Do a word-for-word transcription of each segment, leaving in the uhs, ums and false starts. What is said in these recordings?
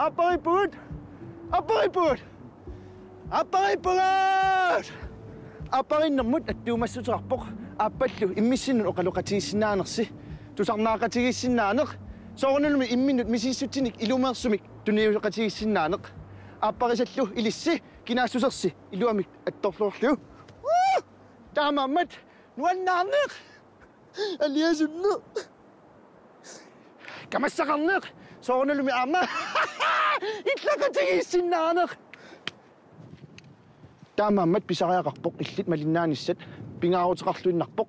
Aappariippugut! Aappariippugut! Aappariippugut! Aapparinnermut attuumassuteqarpoq aappallu immissinnut oqaloqatigiissinnaanersi, tusarnaaqatigiissinnaaneq, soorunalumi imminnut misissutsinik ilumeersumik tuniuseqatigiissinnaaneq. Aapparisallu ilissi kinaassusersi iluamik attorluarlugu. Taamaammat nuannaarneq! Aliasunneq! Kamassaqarneq! Soorunalumi aamma illaqatigiissinnaaneq! Taamaammat pisariaqarpoq illit malinnaanissat, pingaaruteqarluinnarpoq,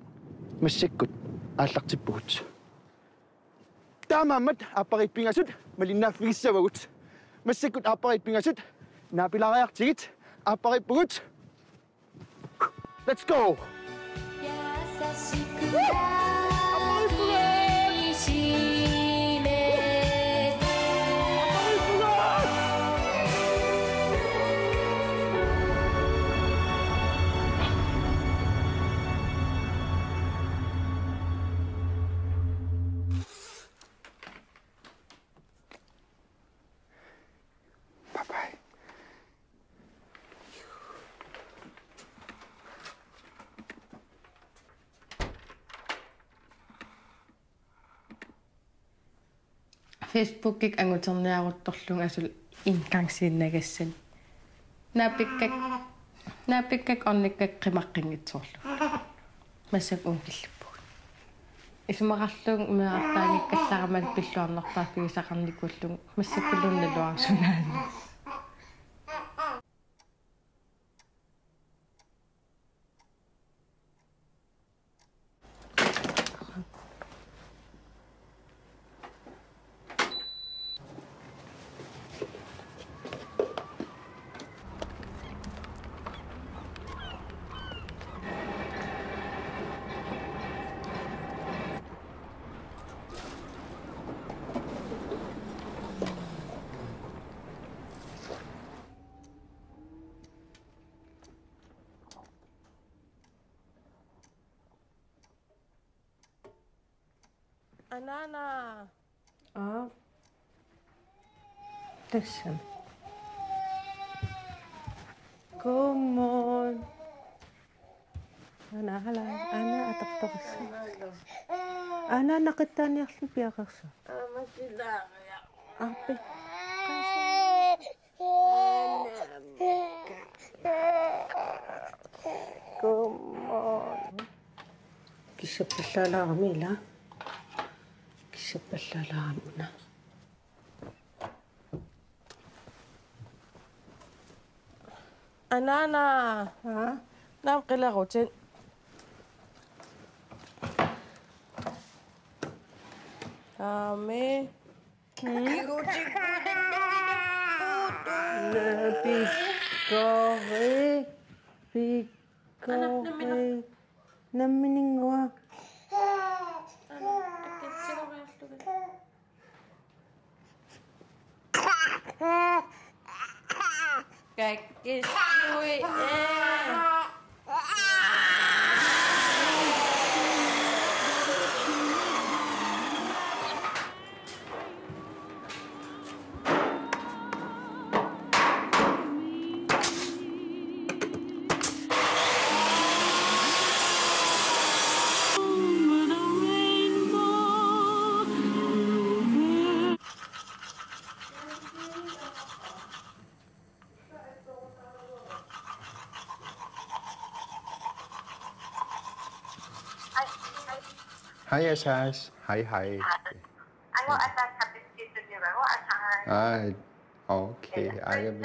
massakkut aallartippugut. Taamaammat aappariit pingasut malinnaaffigissavagut. Massakkut aappariit pingasut naapilaariartigit, aappariippugut. Let's go! Bye-bye. Facebookikkut anguterniaruttorlunga asuli engangsisinnagassani. Naapikkakka, naapikkakka ornikkakka qimaqqinngitsoorlugit. Massakkut uunga killippugut. Isumaqarlunga meerartaanngikkallarama pilluarnerpaaffigisaqarnikuullunga, massakkulluunniit naluara sunaana. Anaana. Aa. Tassami. Godmorgen. Anaana, Anaana atortoqassaaq. Anaana naqittaaniarluni piareersaaq. Aamma silaaria. Aappi. Godmorgen. Kissappallaalaarami ila. Kissappallaalaarami una. Anaana. Aa? Naam qilerutit. Aami. Pikkori. Pikkori. Ana, nammineq. Nammineq. Kakkissui ee. Hej, Asas. Hej, hej. Aa, okay. Ej, jeg ved.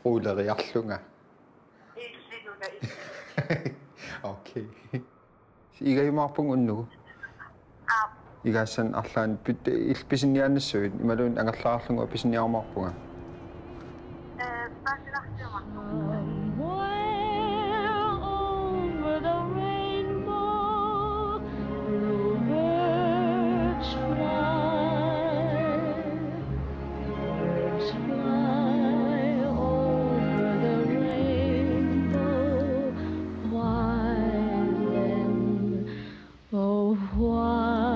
Rulleriarlunga. Okay. Igajumaarpunga unnugu. Aap. Igaassannik arlaannik pit-, il-, pisiniaannassavit, imaluunniit angerlarlunga pisiniarumaarpunga. Ee, paasilaarsiumaarpunga. Somewhere over the rainbow, bluebirds fly. Birds fly over the rainbow, while in Oh, why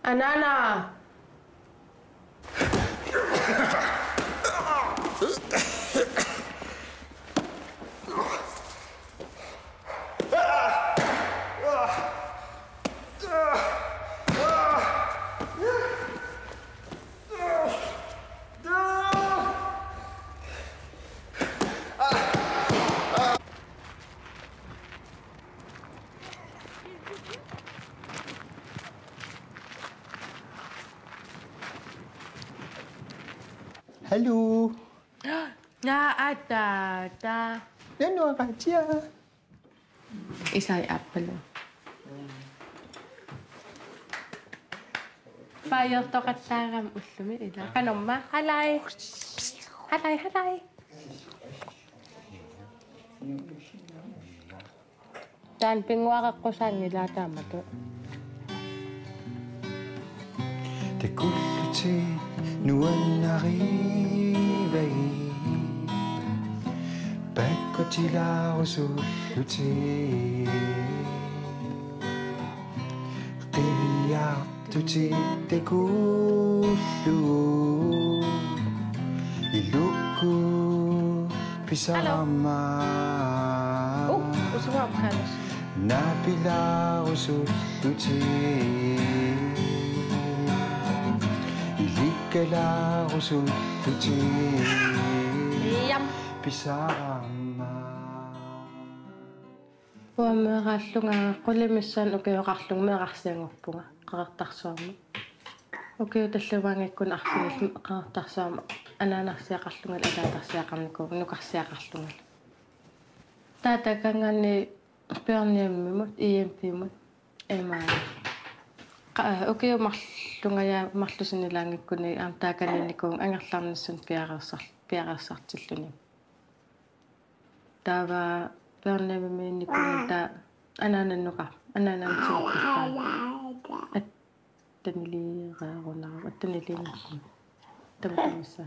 Anaana! Hallo. Naa ataata. Nanuaqatia. Isai aappalua. Paajortoqattaarama ullumi ila. Qanormaa, halai. Halai, halai. Taanna pinnguareqqusaanngilaq taamatut. Takullutit nuannarivai. Pakkutilaarusullutit. Qiviartutit takullugu. Ilukkut pisarama. Hallo. Uh, usugaap Carlos. Naapilaarusullutit. Ilikkalaarusullutit. Jam. Pisarama. Uanga meeraallunga qulit missaanni ukioqarlunga meerarsianngorpunga Qeqertarsuarmi. Ukiut tallimaanngikkunik arfineq-marlunnik Qeqertarsuarmi anaanarsiaqarlungalu ataatarsiaqarnikuuvunga nukarsiaqarlungalu. Taava taakanngaanniit Bjørnehjemimut, E M P-mut, ima, qa-, ukiut marlunga ja marluk sinnilaanngikkunik aamma taakaniinnikuuvunga angerlarnissamut piareersar-, piareersartilluni. Taava Bjørnehjemimiinnikuuvunga taava anaanannukar-, anaanannguaq. Attaniliireerunarami, attaniliinnarpunga. Tamatumussa.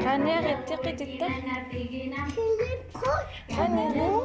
Qanoq eqqartutit? Qanoq?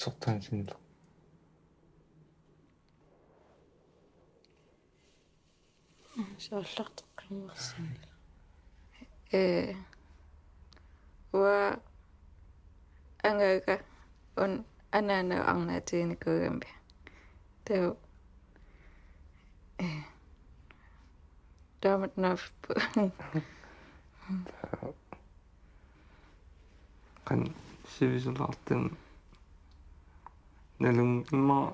Sortansinneq. Soorlu eqqartorneqarsinnaalluni. Ee, uanga angaaga una anaanaga arnaatiginikuugami. Taava, ee, taamatut naappaa. Qanoq sivisulaartumik nalun-, immaqa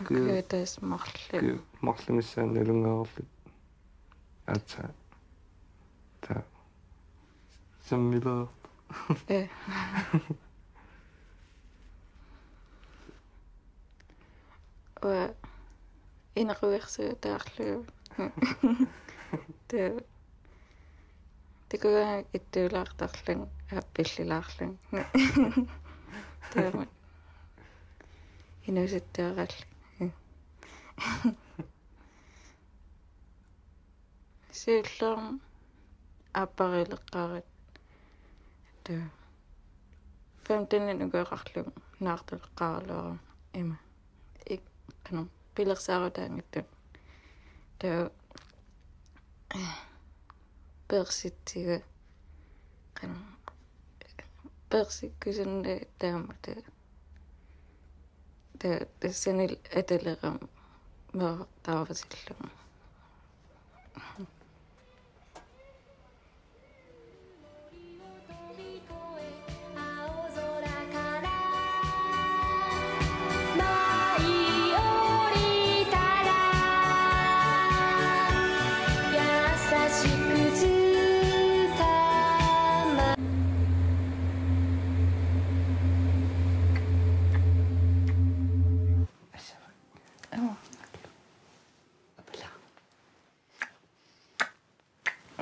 ku-, ku-, tassa marluk. Ku-, marluk missaanni nalunngereerluta. Aatsaat. Taava. Sammilereerpoq. Ee. Uanga inequersuutaarlugu. Taava. Takugaanni ittuulaartarlunga, aappillilaarlunga. Taama. Inuusuttuaraallunga. Siullermik aappariileqqaaratta. Taava. Femtenit ukioqarlunga naartuleqqaaraluarama ima. Ik-, qanoq, pilersaarutaanngitsunik. Taava. Peersitsiga. Qanoq. Peersikkusunnagu taamatut. Ta-, tassanilu atulerama meerartaarusillunga.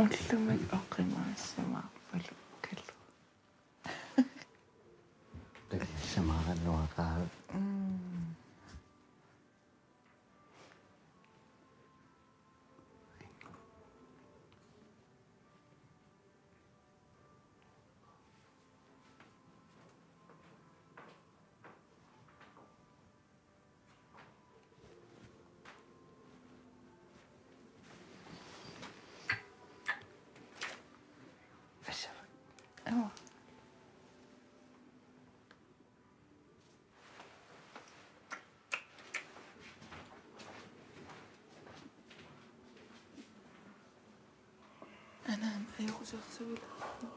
Ullumi oqimaassumaarpalukkalu. Takussamaaraluaqaaq. Mm. Anaana ajoqusersuilaarpoq.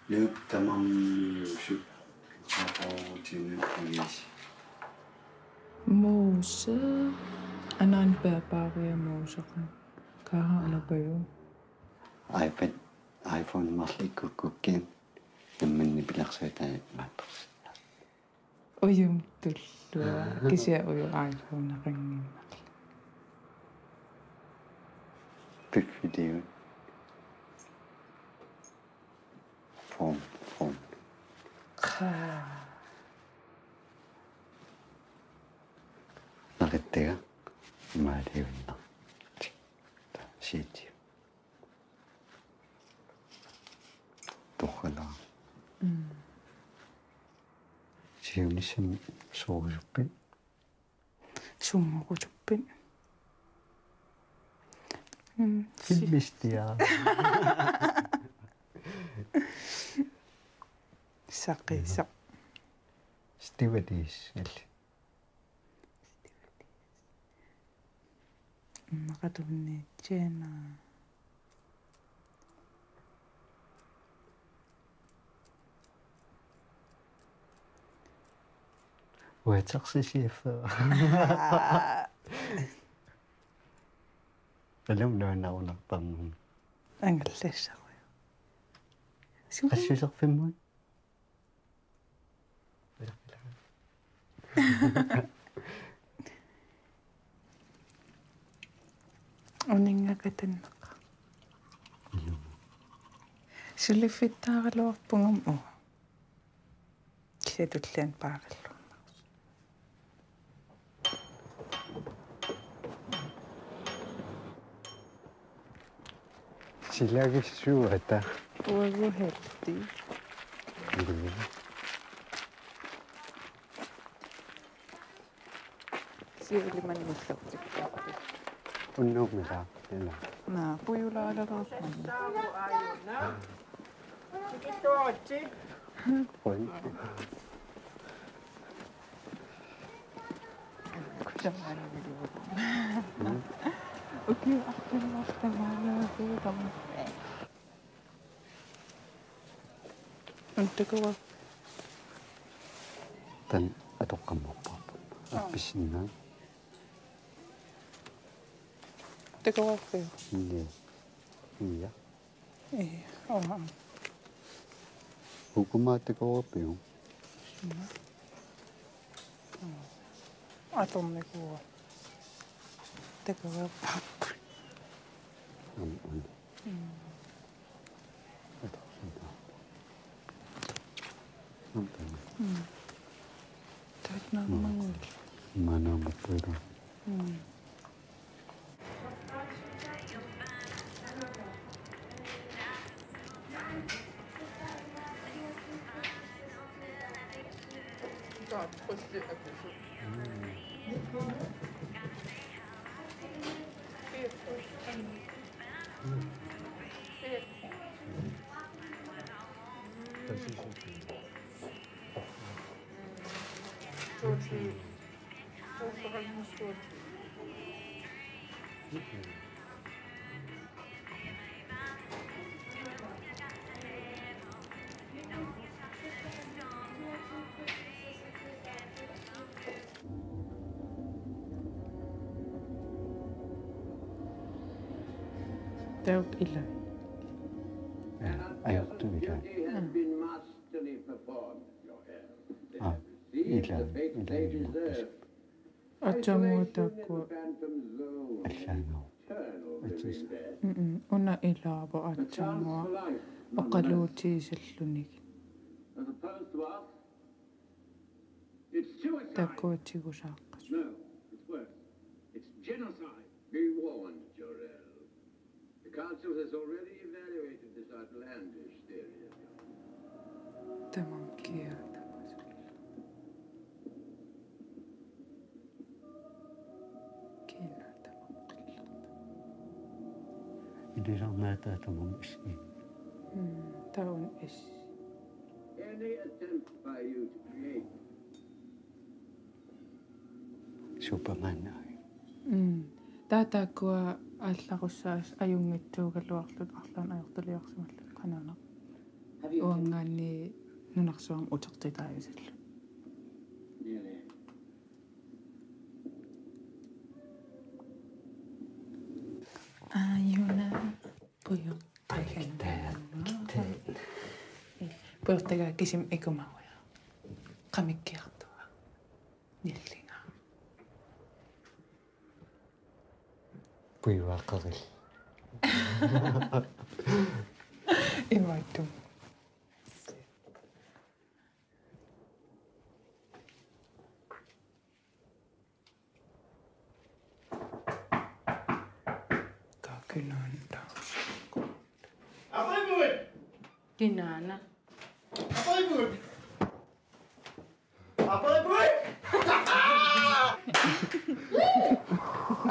Nuuk tamarmiusut qaqugutinut uisi. Muuse, anaana bærbare muuseqarpoq. Kaara alapaju. iPad, iPhone marluk ikkukkukkiit namminneq pilersuutaat imaattorsi. Ujum tullua. Kisianni uju iPhone-eqannginnarli. Piffiliu. Phone, phone. Qa. Naqittaga. Maaliunna. Shit. Torralaa. Mm. Siunissami soorusuppi? Sunngorusuppit. Mm, si- Filmistia. Saqisoq. Stewardess, alli. Immaqatunni tjener. Uatersi chef. Aa. Alum nuannaarunartarnermi. Angallassarujuk. Qassuserfimmut? Uninngaqatanneqa. Suliffittaaraluarpunga uanga. Kisianni tulliani paaralluarnersoq. Silagissuata. Uagut heldig. Siulimanni nillertikkaarput. Unnuummila, ila. Naa, pujulaalereermanni. Tikittuaritsi. Quen. Tamaana. Mm. Ukiut arfineq-marluk tamaana, ukiut tamaana. Untukua. Taanna atoqqammerparput. Aa. Appissinnaa. Takuarpiuk? Ii. Ii. Ii. Aa. Ukuma takuarpiuk? Suna. Aa. Atornikuuara. Takuarput. Am, am. Mm. Mm. Taanna mangu. Maanna mappuira. Mm. Taakku ila. Ja, ajortut ila. Mm. Aa, ila, ila, ila. Aatsaannguaq taakkua. Allaannguaq. Atis. Mm-mm. Una ilaavoq aatsaannguaq oqaluutigisallunigit. Takuutigu saaqqas. No, it's worse. It's genocide. Be warned, Jor-El. The Council has already evaluated this outlandish theory of yours. Tamam kia tamasuk. Kina tamakillarta. Ilisarnaata atamam is in. Mm, taun is. Any attempt by you to create Superman ai. Mm. Taava taakkua aallarussaas ajunngitsuugaluarlutik arlaannik ajortuliorsimallutik qanoq. Uanngaanniit nunarsuarmi utertitaajusallutik. Nearly. Aajuna puju. Pujortagaa kisimi ikumaruja. Qamikkiartua. Nillinga. Pujuaqaril. Imaattum. Kakinan taas. Apeqquit! Kinaana. Apeqquit! Apeqquit!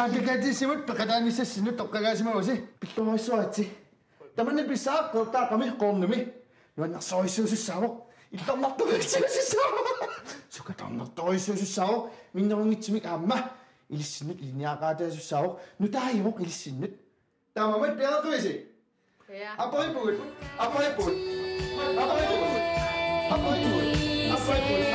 Aallakaatissinnut peqataanissassinut toqqagaasimavusi. Pilluarissuaritsi. Tamanna pissaaq Qeertaaqami Qoornumi. Nuannersorujussuusussaavoq. Illarnartorujussuusussaavoq. Sukatarnartorujussuusussaavoq. Minnerunngitsumik aamma. Ilissinnut ilinniaqaataasussaasoq. Nutaajuvoq ilissinnut. Taamaammat piareertuisi. Aperippugut. Aperippugut. Aperippugut. Aperippugut. Aperippugut. Aperippugut.